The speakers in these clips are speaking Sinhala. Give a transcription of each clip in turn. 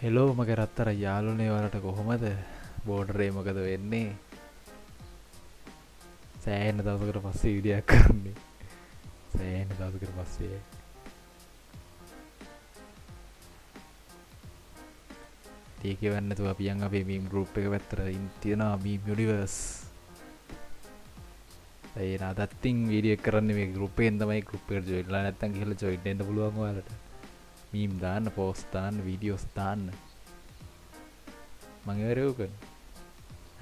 හෙලෝ මගේ රත්තර යාළුවනේ, ඔයාලට කොහොමද? බෝඩරේ මොකද වෙන්නේ? සෑහෙන දවසකට පස්සේ වීඩියෝ එකක් කරන්නේ. සෑහෙන දවසකට පස්සේ. ඉතින් කියවන්න නැතුව අපි යන් අපේ මීම් ගෲප් එක පැත්තට ඉන් තියෙනවා මීම් යුනිවර්ස්. ඒ අදත් ඉතින් වීඩියෝ එක කරන්නේ මේ ගෲප් එකෙන් තමයි. ගෲප් එකට ජොයින් වෙලා නැත්තම් ගිහලා ජොයින් වෙන්න පුළුවන් ඔයාලට. මීම් දාන්න, පෝස්ට් දාන්න, වීඩියෝස් දාන්න. මං ඉවරයි කරන්නේ.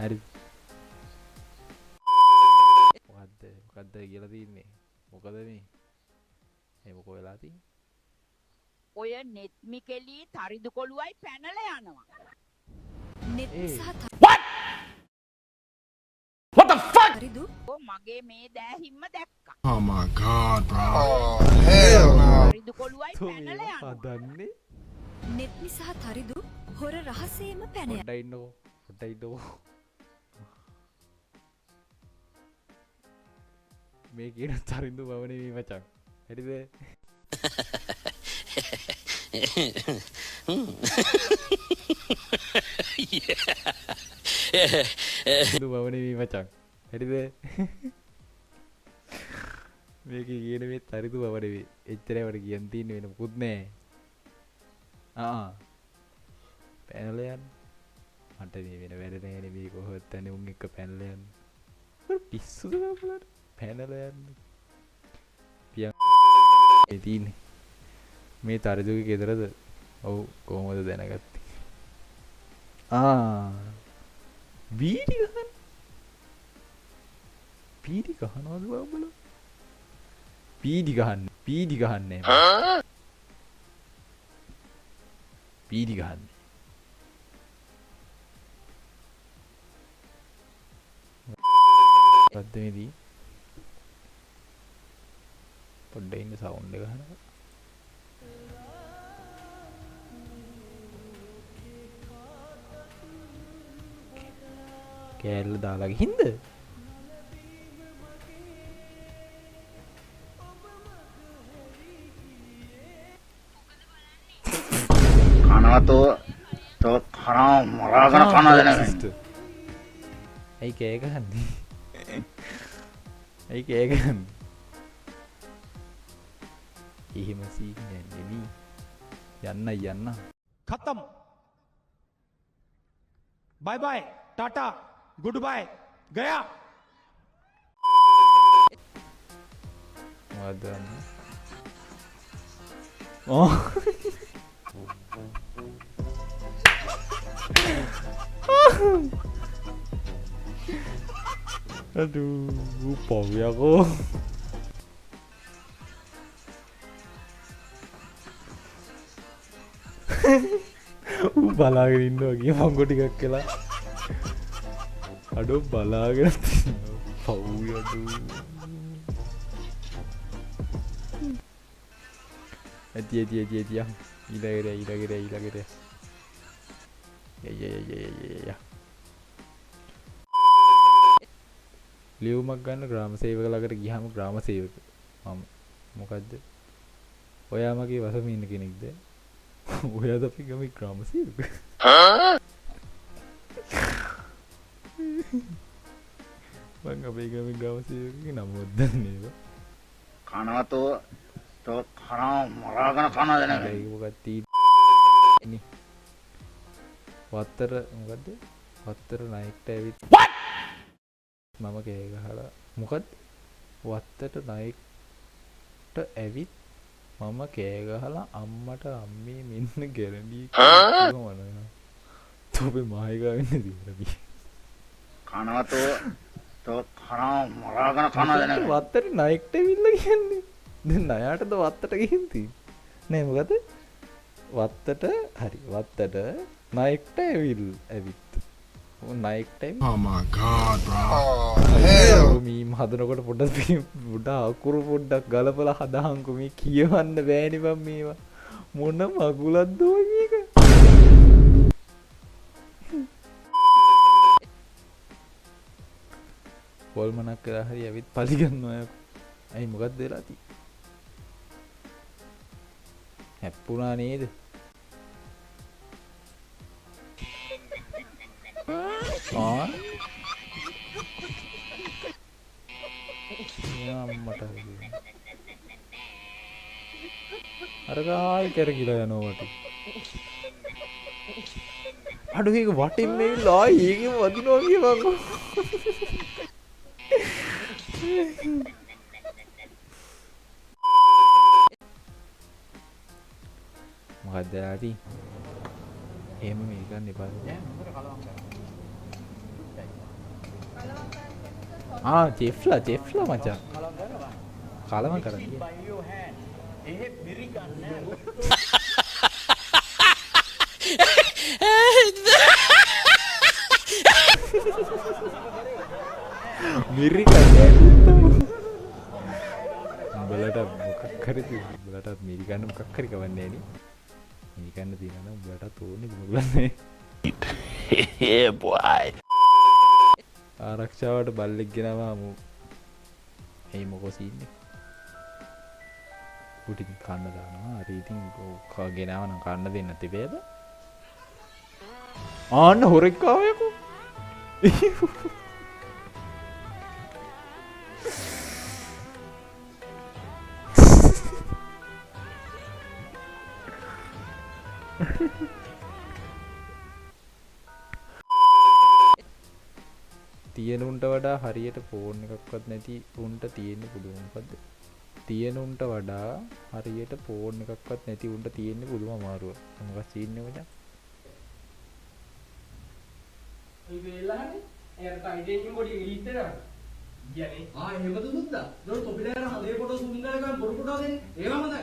හරි. මොකද්ද මොකද්ද කියලා තින්නේ? මොකද මේ? මේ මොකෝ වෙලා තින්නේ? ඔය නෙත්මි කෙලී තරිදු කොළුවයි පැනලා යනවා. නෙත්මි ඒ. සහ What? What the fuck? Tharidu ඔව්, මගේ මේ දෑහිම්ම දැක්කා. Oh my god, bro. Oh, hell no. Tharidu කොළුවයි තෝ පැනලා මේවා යනවා. හදන්නේ? නෙත්මි සහ තරිදු හොර රහසේම පැන පොඩ්ඩක් ඉන්නකෝ. පොඩ්ඩක් ඉන්නකෝ. මේ කියන තරිඳු මම නෙමෙයි මචං. හරිද? තරිඳු මම නෙමෙයි මචං. හරිද? මේක කියන මේ තරිඳු මම නෙමෙයි. එච්චරයි මට කියන්න තියෙන්නේ, වෙන මොකුත් නෑ. ආ පැනලා යන්න. මට මේ වෙන වැඩ නෑනේ, මේ කොහොමද යන්නේ උන් එක්ක පැනලා යන්න. ඔය පිස්සුද බලන්න. පැනලා යන්න. පියන් මේ තියෙන්නේ. මේ තරිඳුගේ ගෙදරද? ඔව්, කොහොමද දැනගත්තේ? ආ වීඩි ගහන්න. පීඩි ගහනවද බං බලන්න. පීඩි ගහන්න. පීඩි ගහන්නේ. පීඩි ගහන්න. මොකද්ද මේ දී? පොඩ්ඩක් ඉන්න සවුන්ඩ් එක අහනවා. කෑල්ල දාලා ගිහින්ද? කනවා තෝ තෝ කනවා මරාගෙන කනවා දැනගන්න. සිස්ටර්. ඇයි කෑ ගහන්නේ? ඇයි කෑ ගහන්නේ? එහෙම සීන් නෑ නෙමෙයි. යන්න යන්න. खत्म, बाय बाय टाटा गुड बाय गया। මොකද්ද දන්නේ? ඕ අඩු පව් යකෝ. ඌ බලාගෙන ඉන්නවා ගිය මංගෝ ටිකක් වෙලා. අඩෝ බලාගෙන ඉන්නවා. පව් යඩෝ. ඇති ඇති ඇති ඇති යන්. ඊළඟට ඊළඟට ඊළඟට. ය ය ය ය ය ය. ලියුමක් ගන්න ග්‍රාම සේවක ළඟට ගියාම ග්‍රාම සේවක මම මොකද්ද? ඔයා මගේ වසමේ ඉන්න කෙනෙක්ද? ඔයාද අපේ ගමේ ග්‍රාම සේවක? මං අපේ ගමේ ග්‍රාම සේවකගේ නමවත් දන්නේ නෑ බං. කනවා තෝ තෝ කනවා මරාගෙන කනවා දැනගන්න. ඒක මොකක්ද තියෙන්නේ? වත්තර මොකද්ද? වත්තර නයිට් ඇවිත් මම කෑ ගහලා මොකද්ද? වත්තට නයිට් ඇවිත් මම කෑ ගහලා අම්මට අම්මේ මෙන්න ගැරන්ඩි කිව්වම නේද? තෝපේ මායිගා වෙන්නේ තියෙනවා. කනවා තෝ තෝ කනවා මරාගෙන කනවා දැනගන්න. වත්තට නයිට් ඇවිල්ලා කියන්නේ. දැන් ණයාටද වත්තට ගිහින් තියෙන්නේ? නෑ මොකද? වත්තට හරි වත්තට නයිට් ඇවිත්. නයිට් ඇවිත්. Oh my god, bro. Oh, hell. Meme හදනකොට පොඩ්ඩක් පොඩ්ඩක් අකුරු පොඩ්ඩක් ගලපලා හදහන්කෝ, මේ කියවන්න බෑනේ බං මේවා. මොන මගුලක්ද ඔය මේක? පොල්මනක් වෙලා හරි ඇවිත් පලි ගන්නවා යකෝ. ඇයි මොකද්ද වෙලා තියෙන්නේ? හැප්පුණා නේද? ආ අම්මට අර ආයි කැරකිලා යනවා වට. අඩෝ ඒක වටින් මේවිලා ආයි ඒකෙම වදිනවා කියවන්කෝ. මොකක්ද ආදී එහෙම මේ ගන්න එපා. ආ චෙෆ්ලා චෙෆ්ලා මචං කලවම් කරන් ගියා. මිරිකන්නේ උඹලට මොකක් හරි උඹලටත් මිරිකන්න මොකක් හරි කවන්නේ නේ. මිරිකන්න තියෙනවා නම් උඹලටත් ඕනේ මොකක්ද. Yeah boy. ආරක්ෂාවට බල්ලෙක් ගෙනාවා මු. එයි මොකෝ සීන් එක. ඌ ඉතින් කන්න දානවා. හරි ඉතින් ඔව් ගෙනාව නම් කන්න දෙන්න තිබේද? ආන්න හොරෙක් ආවා යකෝ. තියෙන උන්ට වඩා හරියට ෆෝන් එකක්වත් නැති උන්ට තියෙන්න පුළුවන්. මොකද්ද? තියෙන උන්ට වඩා හරියට ෆෝන් එකක්වත් නැති උන්ට තියෙන්න පුදුම අමාරුවක්. මොකක් සීන් එක මචං? ඔය වෙලාවේ එයාට ටයිටේනියම් බොඩි එක ලීට් වෙනවා. ගියානේ. ආ එහෙමද දුන්නා? ඒක තොපිලා යන හදේ ෆොටෝ සූම් කරලා ගන්න බොරු ෆොටෝ දෙන්නේ. ඒවා හොඳයි.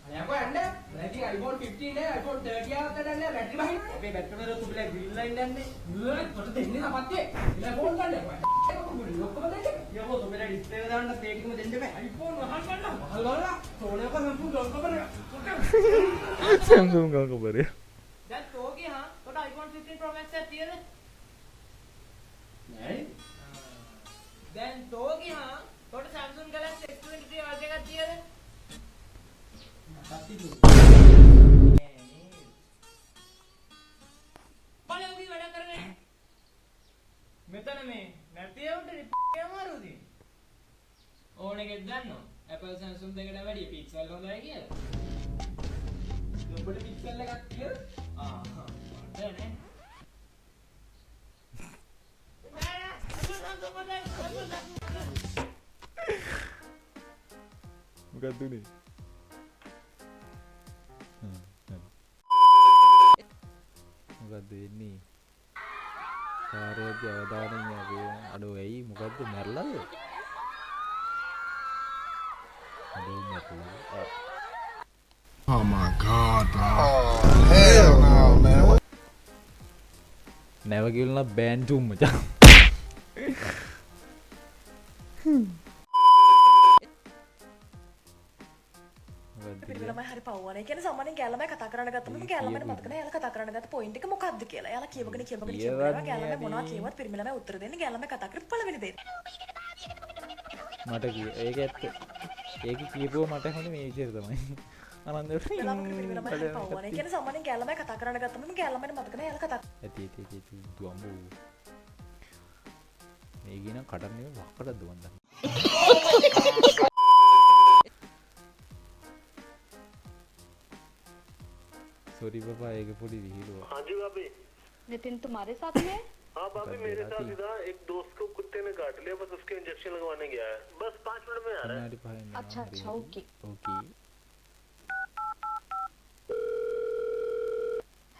අනේ යකෝ යන්න. මම ඉතින් iPhone 15 නෑ iPhone 30 ආවත් වැඩක් නෑ බැටරි බහින්න. අපේ බැටරි වල තොපිලා ග්‍රීන් ලයින් යන්නේ. නේ තොට දෙන්නේ සපත්තේ. ඉතින් ෆෝන් ගන්න යකෝ. ඒක කොහොමද? ඔක්කොම දෙන්න. යකෝ තොපිලා ඩිස්ප්ලේ එක දාන්න ඒ ටිකම දෙන්න බෑ. iPhone වහල් ගන්න. වහල් ගන්න. තෝනේ යකෝ Samsung ගල් කබර එක. Samsung ගල් කබර එක. දැන් තෝගේ හා තොට iPhone 15 Pro Max එකක් තියෙද? නෑ. දැන් තෝගේ හා තොට Samsung Galaxy S23 Ultra එකක් තියෙද? බලයෝගී වැඩ කරන්නේ. මෙතන මේ නැති උන්ට අමාරුද? ඕන එකෙක් දන්නවා Apple Samsung දෙකට වැඩිය Pixel හොඳයි කියලා. ඔබට Pixel එකක් තියෙද? ආ මට නෑ. මොකක්ද උනේ? මොකද්ද වෙන්නේ? කාර්යයේදී අවධානයෙන් අපේ අඩෝ ඇයි මොකද්ද මැරලාද? අඩෝ මැරලා. Oh my god bro. Oh hell no man. නැව කියලා බෑන් තුම් මචං. ළමයි හරි පව්වනේ. ඒ කියන්නේ සාමාන්‍යයෙන් ගෑල් ළමයි කතා කරන්න ගත්තම ගෑල් ළමයිට මතක නෑ එයාලා කතා කරන්න ගත්ත පොයින්ට් එක මොකක්ද කියලා. එයාලා කියවගෙන කියවගෙන කියවගෙන ගෑල් ළමයි මොනවා කියවත් පිරිමි ළමයි උත්තර දෙන්නේ ගෑල් ළමයි කතා කරපු පළවෙනි දේ. මට කිය ඒක ඇත්ත. ඒක කියපුව මට හොඳ මේ විදියට තමයි. අනන්ද පිරිමි ළමයි හරි පව්වනේ. ඒ කියන්නේ සාමාන්‍යයෙන් ගෑල් ළමයි කතා කරන්න ගත්තම ගෑල් ළමයිට මතක නෑ එයාලා කතා ඇති ඇති ඇති ඇති දුවම්බෝ. මේක නම් කඩන් නෙමෙයි වක්කට දුවන්න. सॉरी पापा एक पूरी विहिलुआ। हाँ जी भाभी। नितिन तुम्हारे साथ में? हाँ भाभी मेरे साथ इधर एक दोस्त को कुत्ते ने काट लिया, बस उसके इंजेक्शन लगवाने गया है, बस 5 मिनट में आ रहा है। अच्छा अच्छा ओके ओके।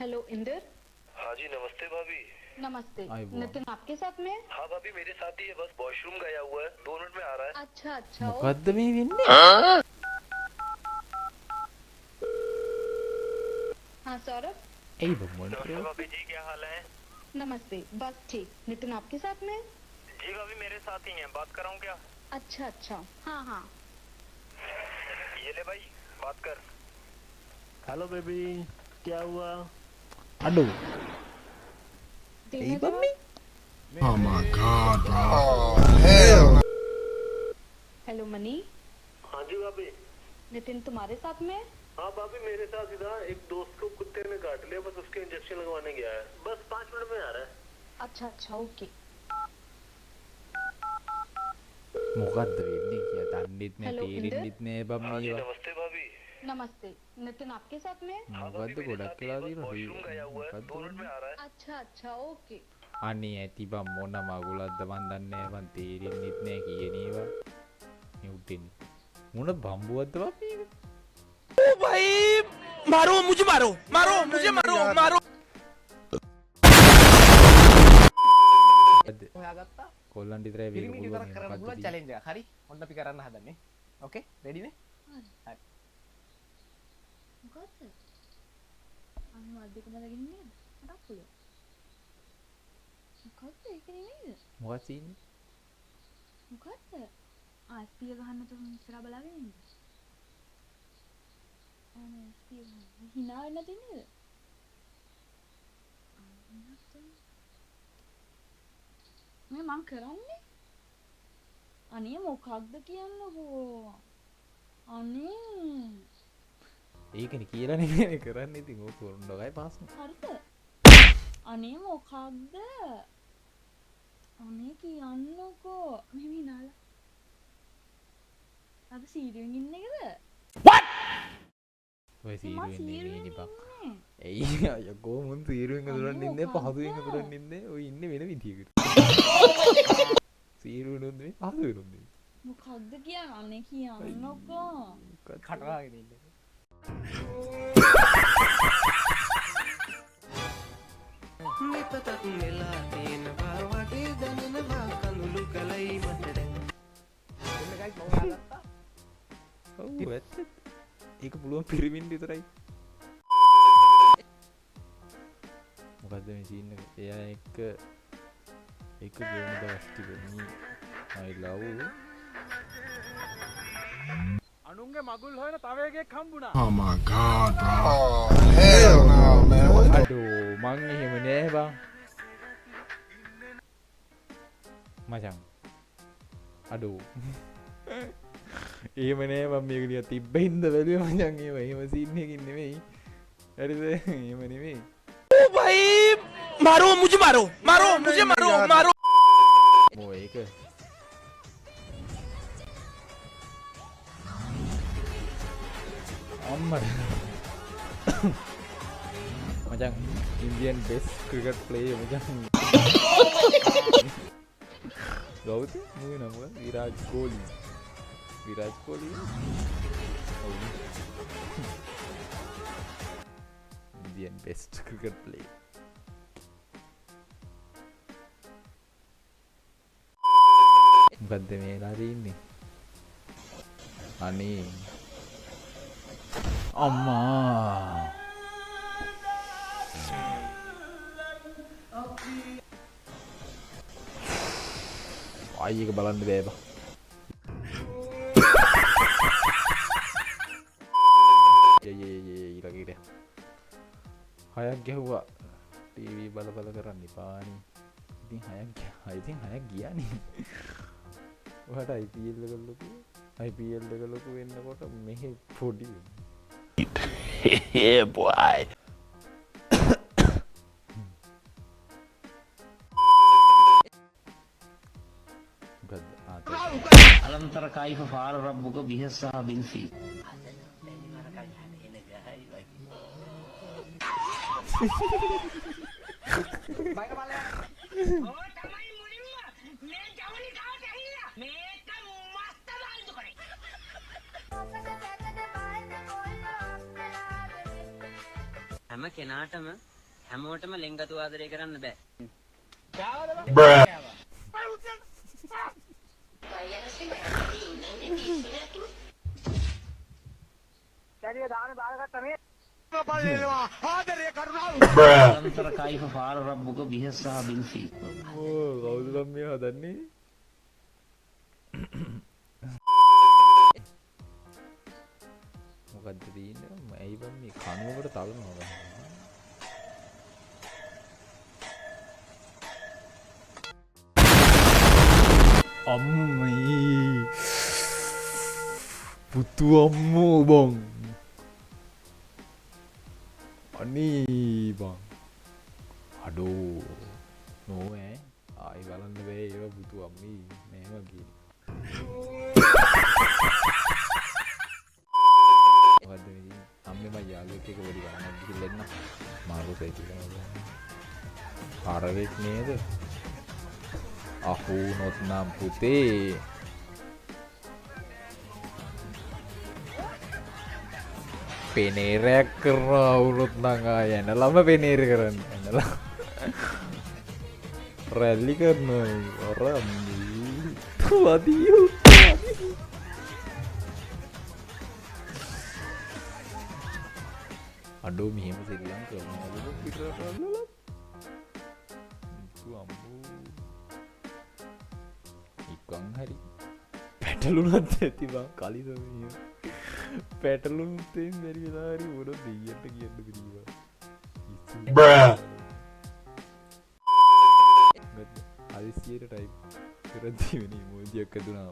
हेलो इंदर। हाँ जी नमस्ते भाभी। नमस्ते। नितिन आपके साथ में? हाँ भाभी मेरे साथ ही है, बस वॉशरूम गया हुआ है, 2 मिनट में आ रहा है। अच्छा अच्छा। मुकद्दमे वेन्ने? हाँ सौरभ। भाभी जी क्या हाल है? नमस्ते बस ठीक। नितिन आपके साथ में? जी भाभी मेरे साथ ही हैं, बात कराऊं क्या? अच्छा अच्छा हाँ हाँ। ये ले भाई बात कर। हेलो बेबी क्या हुआ? अडो Oh my god bro. Oh hell no. Hello Mani. हाँ जी भाभी। नितिन तुम्हारे साथ में? हाँ भाभी मेरे साथ इधर एक दोस्त को कुत्ते ने काट लिया, बस उसके इंजेक्शन लगवाने गया है, बस 5 मिनट में आ रहा है। अच्छा अच्छा ओके. මොකද්ද වෙන්නේ කියලා දන්නෙත් නෑ, හෙලෝ, තේරෙන්නෙත් නෑ බං මේවා. नमस्ते भाभी. नमस्ते, नितिन आपके साथ में है? මොකද්ද ගොඩක් වෙලා තියෙනවා මොකද්ද වෙන්නේ? अच्छा अच्छा ओके. අනේ ඇති බං, මොන මගුලක්ද මන් දන්නේ නෑ බං, තේරෙන්නෙත් නෑ කියන ඒවා. මියුට් වෙන්නේ මොන බම්බුවක්ද බං මේක? ओ भाई मारो मुझे, मारो मारो मुझे, मारो मारो. මොකද්ද? හොයාගත්තා. කොල්ලන්ට විතරයි මේක පිරිමිට පුළුවන්. විතරක් කරන්න මොකද්ද පුළුවන් තියෙන්නේ? චැලෙන්ජ් එකක්. හරි. ඔන්න අපි කරන්න හදන්නේ. ඕකේ රෙඩි නේ? හරි. හරි. මොකද්ද? අනේ මත් දෙකම ළඟින් නේද? මටත් පුළුවන්. මොකද්ද ඒක නෙමෙයිද? මොකක්ද සීන් එක? මොකද්ද? ආ ස්පීකර් ගහන්න තුන් ඉස්සරහා බලාගෙන ඉන්නද? අනේ ස්පීකර් ගහන්න. හිනා වෙන්න තියනේද? මේ මං කරන්නේ? අනේ මොකක්ද කියන්නකෝ. අනේ ඒකනේ කියලා නෙමෙයි කරන්නේ, ඉතින් ඕක උණ්ඩගයි පාස්නේ. හරිද? අනේ මොකක්ද? අනේ කියන්නකෝ. මෙහෙම හිනාලා. අර සීරුවෙන් ඉන්න එකද? ඔය ඉතින් මං සීරුවෙන් සීරුවෙන් නෙමෙයිනේ බං. ඉන්නේ. ඇයි යකෝ මුන් සීරුවෙන් අඳුරන් අනේ ඉන්නේ, මොකක්ද? පහසුවෙන් අඳුරන් ඉන්නේ, ඔය ඉන්නේ වෙන විදියකට. සීරුවෙනුත් නෙමෙයි පහසුවෙනුත් නෙමෙයි. මොකක්ද කියන්නේ? අනේ කියන්නකෝ. කටවාගෙන ඉන්නේ. නිපතක් වෙලා තියෙනවා වගේ දැනෙනවා කඳුළු කලයි මට දැන්. ඔන්න ගයිස් මම හොයාගත්තා. ඔව් ඇත්ත. ඒක පුළුවන් පිරිමින්ට විතරයි. මොකද්ද මේ සීන් එක? එයා එක්ක එක ගෙවන දවස් ටික මේ I love අනුන්ගේ මගුල් හොයන තව එකෙක් හම්බුණා. Oh my god, bro. Oh, hell no, man. What the අඩෝ මං එහෙම නෑ බං. මචං අඩෝ එහෙම නෑ බං, මේක නිකන් තිබ්බ හින්දා බැලුවේ මචං. එහෙම සීන් එකකින් නෙමෙයි. හරිද? එහෙම නෙමෙයි. ओ भाई मारो मुझे, मारो मारो मुझे, मारो मारो. මෝ ඒක අම්මට මචං ඉන්දියන් බෙස්ට් ක්‍රිකට් ප්ලේයර් මචං. කවුද මුගේ නම? මොකක්ද? විරාජ් කෝලි. විරාජ් කෝලි ඔව්, ඉන්දියන් බෙස්ට් ක්‍රිකට් ප්ලේයර්. මොකද්ද මේ වෙලා තියෙන්නේ? අනේ අම්මා ආයි එක බලන්න බෑ බං. යේ යේ යේ ඊළඟ ඉර හයක් ගැහුවා. ටීවී බල බල කරන්න එපානේ. ඉතින් හයක් ගියා. ඉතින් හයක් ගියානේ. ඔයාට IPL එක ලොකු, IPL එක ලොකු වෙන්නකොට මෙහෙ පොඩි වෙනවා. Yeah, boy. මොකද්ද? ආ තේරුණා. ألم تر كيف فعل ربك بأصحاب الفيل. හැම කෙනාටම හැමෝටම ලෙන්ගතු ආදරය කරන්න බෑ. Bruh. Bruh. ألم تر كيف فعل ربك بأصحاب الفيل. අම්මෝ කවුද බං මේ හදන්නේ? මොකද්ද තියෙන්නේ? ඇයි බං මේ කනුවකට තලනවා බං? අම්මේ පුතු අම්මෝ බං, අනේ බං අඩෝ. නෝ ඈ ආයි බලන්න බෑ ඒවා බුදු අම්මී නෑ මගේ. මොකද්ද මේ අම්මේ මං යාළුවෙක් එක්ක පොඩි ගමනක් ගිහිල්ලා එන්න. මාරු සයිකල් එක හරවෙක් නේද? අහු නොත් නම් පුතේ. පෙනේරයක් කරනවා වුණොත් නම් ආය ඇනලම පෙනේර කරන්න. ඇනලා රැලි කරනවා අර අම්මී වදියෝ. අඩෝ මෙහෙම සෙල්ලම් කරනවද පිටරටවල් වල? අම්බෝ නිකන් හරි පැටලුණත් ඇති බං කලිසම මෙහෙම පැටලුණුත් එහෙම බැරි වෙලා හරි මොන දෙයියන්ට කියන්න බැරි බං. Bruh. හදිස්සියට ටයිප් කරද්දී වෙන ඉමෝජියක් ඇදුනා.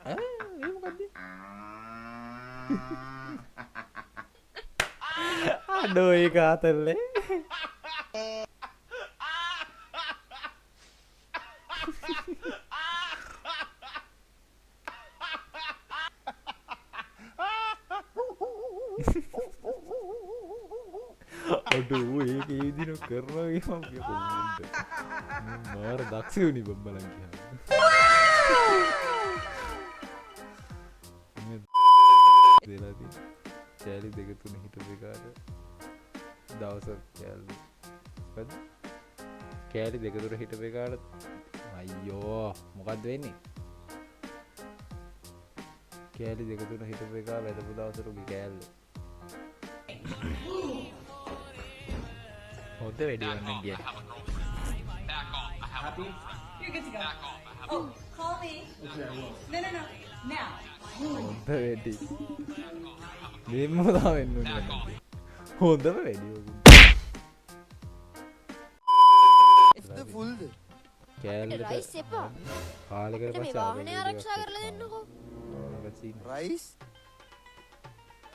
ඈ ඒ මොකද්ද? අඩෝ ඒක ආතල්ලේ. අඩෝ ඒක ඒ විදිහට කරනවා කියලා මම කියපො මුන්ට. මාර දක්ෂ වුණි බං බලන් ගියාම. මේ වෙලා තියෙන්නේ. කෑලි දෙක තුන හිටපු එකාට දවසක් කෑලි. මොකද්ද? කෑලි දෙක තුන හිටපු එකාට අයියෝ මොකද්ද වෙන්නේ? කෑලි දෙක තුන හිටපු එකා වැදපු දවසට උගේ කෑල්ල. හොඳ වැඩි වන්න ගියා. You're good to go. Oh, call me. Okay, I will. No, no, no. Now. හොඳ වැඩි. මෙහෙම තමයි වෙන්න ඕනේ මට. හොඳම වැඩි ඔක. ෆුල්ද? කෑල්ලට රයිස් එපා. කාලෙකට අපිට මේ පස්සේ අර වාහනේ වගේ ආරක්ෂා දේවල් කරලා දෙන්නකෝ. මොකක්ද සීන්? රයිස්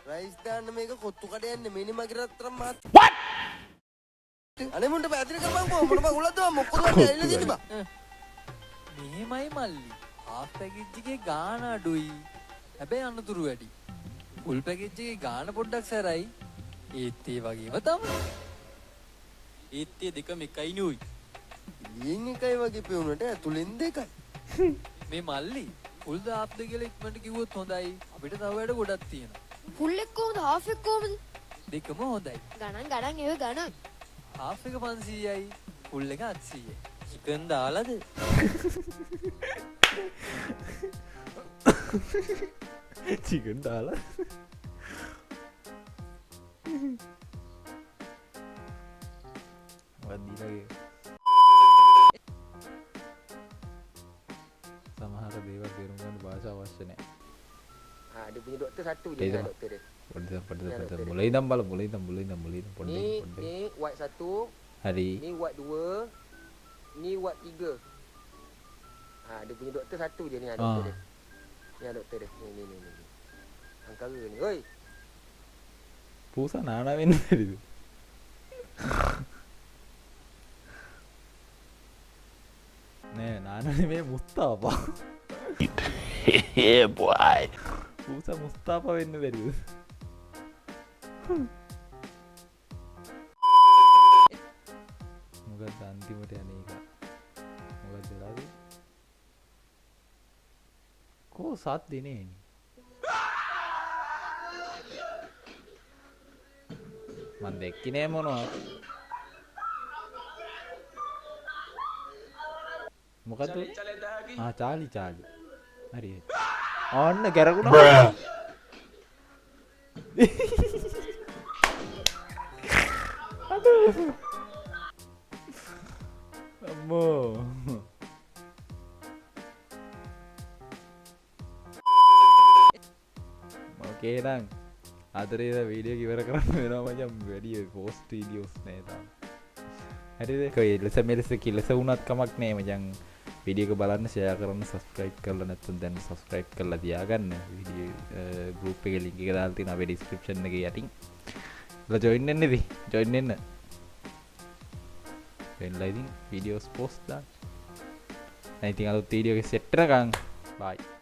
රයිස් දාන්න මේක කොත්තු කඩයක් නෙමෙයිනේ මගේ රත්තරන් මහත්තයා. අනේ මුන්ට පැහැදිලි කරපන්කෝ මොන බං උලද්ද බං මොකද වගේ ඇවිල්ලා තියෙන්නේ බං. මෙහෙමයි මල්ලි. හාෆ් පැකේජ් එකේ ගාන අඩුයි. හැබැයි අනතුරු වැඩි. ෆුල් පැකේජ් එකේ ගාන පොඩ්ඩක් සැරයි. ඒත් ඒ වගේම තමයි. ඒත් ඒ දෙකම එකයි නුයි. එළියෙන් එකයි වගේ පෙවුනට ඇතුලෙන් දෙකයි. මේ මල්ලි ෆුල් ද හාෆ්ද කියලා ඉක්මනට කිව්වොත් හොඳයි. අපිට තව වැඩ ගොඩක් තියෙනවා. ෆුල් එක කොහොමද හාෆ් එක කොහොමද? දෙකම හොඳයි. ගණන් ගණන් ඒව ගණන්. හාෆ් එක 500යි ෆුල් එක 800යි. චිකන් දාලාද? චිකන් දාලා මොකක්ද ඊළඟ සමහර දේවල් තේරුම් ගන්න භාෂාව අවශ්‍ය නැහැ. Ha, dia punya doktor satu je ඒ dengan තමයි. doktor dia. පොඩ්ඩක් පොඩ්ඩක් Dengan පොඩ්ඩක් doktor dia. මුල ඉඳන් බලමු මුල ඉඳන් මුල ඉඳන් මුල ඉඳන් පොඩ්ඩක් Ni පොඩ්ඩක්. ni ward 1, හරි. ni ward 2, ni ward 3. Ha, dia punya doktor satu je ni doktor dia. Ni doktor dia. Ni ni ni ni. Angkara ni. Oi. පූසා නානා වෙන්න බැරිද? නෑ නානා නෙමෙයි මුස්තාපා. Yeah, boy. පූසා මුස්තාපා වෙන්න බැරිද? මොකක්ද අන්තිමට යන එක? මොකක්ද වෙලා තියෙන්නේ? කෝ සත් දිනේ එන්නේ? මං දැක්කේ නෑ මොනවත්. මොකද්ද? ආ චාලි චාලි. හරි හරි. අන්න ගැරකුණා. Bruh. අඩෝ. අම්මෝ. ඕකේ නම් අදට වීඩියෝ එක ඉවර කරන්න වෙනවා මචං. වැඩි පෝස්ට් වීඩියෝස් නෑ තාම. හරිද? කොයි ලෙස මෙලෙස කිලස වුණත් කමක් නෑ මචං. වීඩියෝ එක බලන්න, ෂෙයා කරන්න, සබ්ස්ක්‍රයිබ් කරලා නැත්නම් දැන් සබ්ස්ක්‍රයිබ් කරලා තියාගන්න. වීඩියෝ ගෲප් එකේ ලින්ක් එක දාලා තියෙනවා අපේ ඩිස්ක්‍රිප්ෂන් එකේ යටින්. ඔයාලා ජොයින් වෙන්න ඉතින්. ජොයින් වෙන්න. වෙන්ලා ඉතින් වීඩියෝස් පෝස්ට් දාන්න. දැන් ඉතින් අලුත් වීඩියෝ එකේ සෙට් වෙනකන් බයි.